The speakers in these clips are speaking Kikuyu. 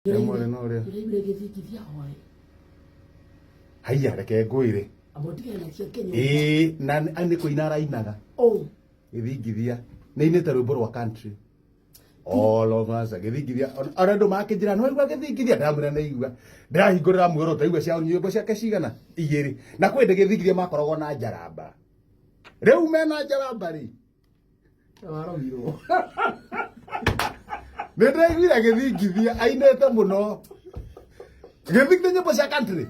Ĩmwe na ũrĩa. Ndĩraiguire gĩthingithia hwaĩ. Haiya reke ngwĩre. Amba ũtigane na cia Kenya. Ĩĩ na nĩ kũina arainaga. Oh. Gĩthingithia. Nĩ ainĩte rwĩmbo rwa country. All of us gĩthingithia. Ona andũ makĩnjĩra no igua gĩthingithia ndamwĩra nĩ igua. Ndĩrahingũrĩra muoroto igua cia nyĩmbo ciake cigana igĩrĩ. Na kwĩ hĩndĩ gĩthingithia makoragwo na njaramba. Rĩu mena njaramba rĩ. Warogirwo. Nĩ ndĩraiguire gĩthingithia ainĩte mũno. Gĩthingithia nyĩmbo cia country.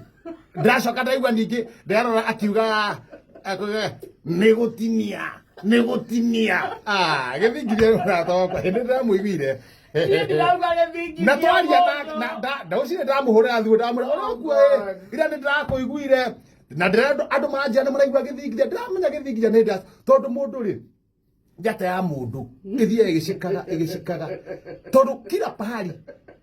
Ndĩracoka ndaigua ningĩ ndĩrarora akiuga akiuga nĩ gũtinia nĩ gũtinia. Ah, gĩthingithia nĩ mũrata wakwa hĩndĩ ndĩramũiguire. Niĩ ndirauga gĩthingithia Na twaria mũndũ. na na ndaucire ndamũhũrĩra thimũ ndamwĩra ũrokua ĩ ira nĩ ndĩrakũiguire na ndĩrenda andũ manjia nĩ maraigua gĩthingithia ndĩramenya gĩthingithia nĩ nda tondũ mũndũ rĩ njata ya mũndũ ĩthiaga ĩgĩcikaga ĩgĩcikaga tondũ kila pahali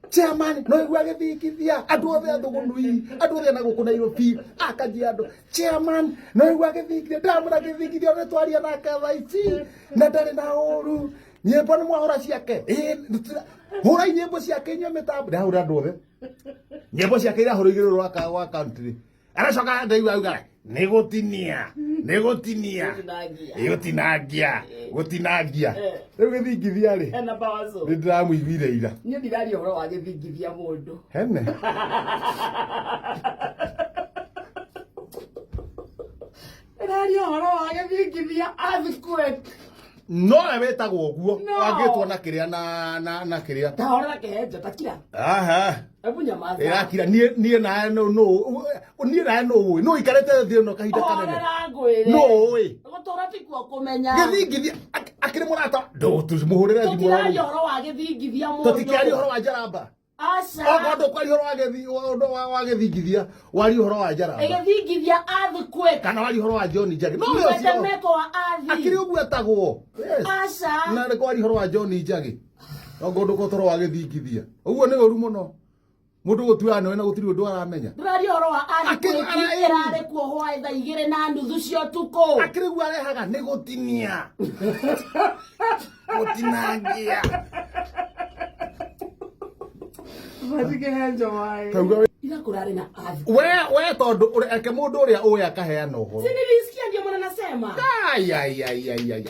chairman no igua gĩthingithia andũ othe a thũgũnui andũ othe na gũkũ Nairobi akanjia andũ chairman no igua gĩthingithia ndamwĩra gĩthingithia nĩ twaria nake thaa ici na ndarĩ na ũru nyĩmbo nĩ mwahũra ciake Ĩĩ, hũrai nyĩmbo ciake inyuĩ mĩtambo ndahũra andũ othe nyĩmbo ciake irahũrwo igĩrĩ rwa wa country aracoka ndaigua auga nĩ gũtinia nĩ gũtinia Gũtinangia. Ĩ, gũtinangia gũtinangia rĩu gĩthingithia rĩ Ena bawazo. nĩ ndĩramũiguire ira Niĩ ndiraria ũhoro wa gĩthingithia mũndũ. hene Ndĩraria ũhoro wa gĩthingithia earthquake. Nowe wĩtagwo ũguo. No. Wangĩtwo na kĩrĩa na na na kĩrĩa. Tahorera kĩhenjo takira. Aha. Hebu nyamaza. Ĩrakira niĩ niĩ nawe nũ nũ niĩ nawe nũ ũĩ nũ ikarĩte thĩ ĩno kahinda kanene. Horera ngwĩre. Nũ ũĩ. Gũtũra tikuo kũmenya. Gĩthingithia akĩrĩ mũrata ndũtũmũhũrĩre thimũ. Tũtiraria ũhoro wa gĩthingithia mũndũ. Tũtikĩaria ũhoro wa njaramba. Aca. Okorwo ndũkwaria ũhoro wa gĩthi ũndũ wa gĩthingithia waria ũhoro wa njaramba. Gĩthingithia earthquake. Kana waria ũhoro wa John Njagi. No we ũcio. Mtetemeko wa ardhi. Akĩrĩ ũguo etagwo. Yes. Aca. Na nĩ kwaria ũhoro wa John Njagi. Okorwo ndũkwa ũhoro wa gĩthingithia. Ũguo nĩ ũru mũno. Mũndũ gũtuaga nĩwe na gũtirĩ ũndũ aramenya. Ndũraria ũhoro wa earthquake ĩrarĩ kuo hwaĩ thaa 2:30 cia ũtukũ. Akĩrĩ guo arehaga nĩ gũtinia. Gũtinangia. Matikĩhenjo maĩ. Tauga we Ira kũrarĩ na earthquake. we tondũ eke mũndũ ũrĩa ũĩ akaheana ũhoro. Si nilisikia ndio maana nasema. Ai ai ai ai ai.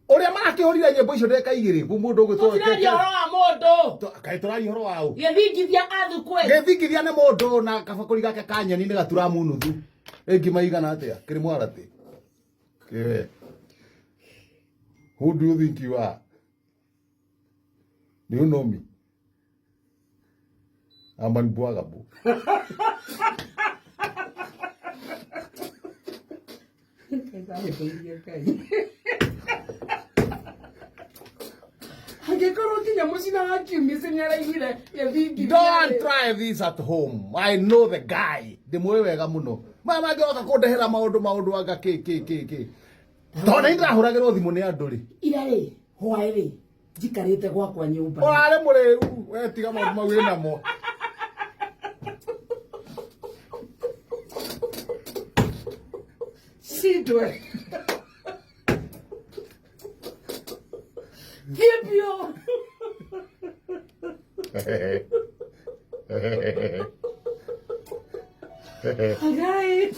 Ũrĩa marakĩhũrire nyĩmbo icio ndagĩka igĩrĩ mũndũ ũgwĩtwo Tũtiraria ũhoro wa mũndũ. Kaĩ tũraria ũhoro wa ũ? Gĩthingithia earthquake. Gĩthingithia nĩ mũndũ na kabakũri gake ka nyeni nĩ gatura munuthu. Ĩ ngima igana atĩa? Kĩrĩ mwaratĩ. Kĩwe. Who do you think you are? Do you know me? I'm unbwagable. Angĩkorwo nginya mũcina wa kiumisi nĩ araiguire gĩthingithia. Don't try this at home. I know the guy. Ndĩmũĩ wega mũno. Maya mangĩoka kũndehera maũndũ maũndũ anga kĩ kĩ kĩ kĩ. Tondũ nĩ ndĩrahũragĩrwo thimũ nĩ andũ rĩ. Ira rĩ, hwaĩ rĩ, njikarĩte gwakwa nyũmba. Ũrarĩ mũrĩu, we tiga maũndũ mau wĩ namo. Shindwe. Thiĩ biũ. Ngai.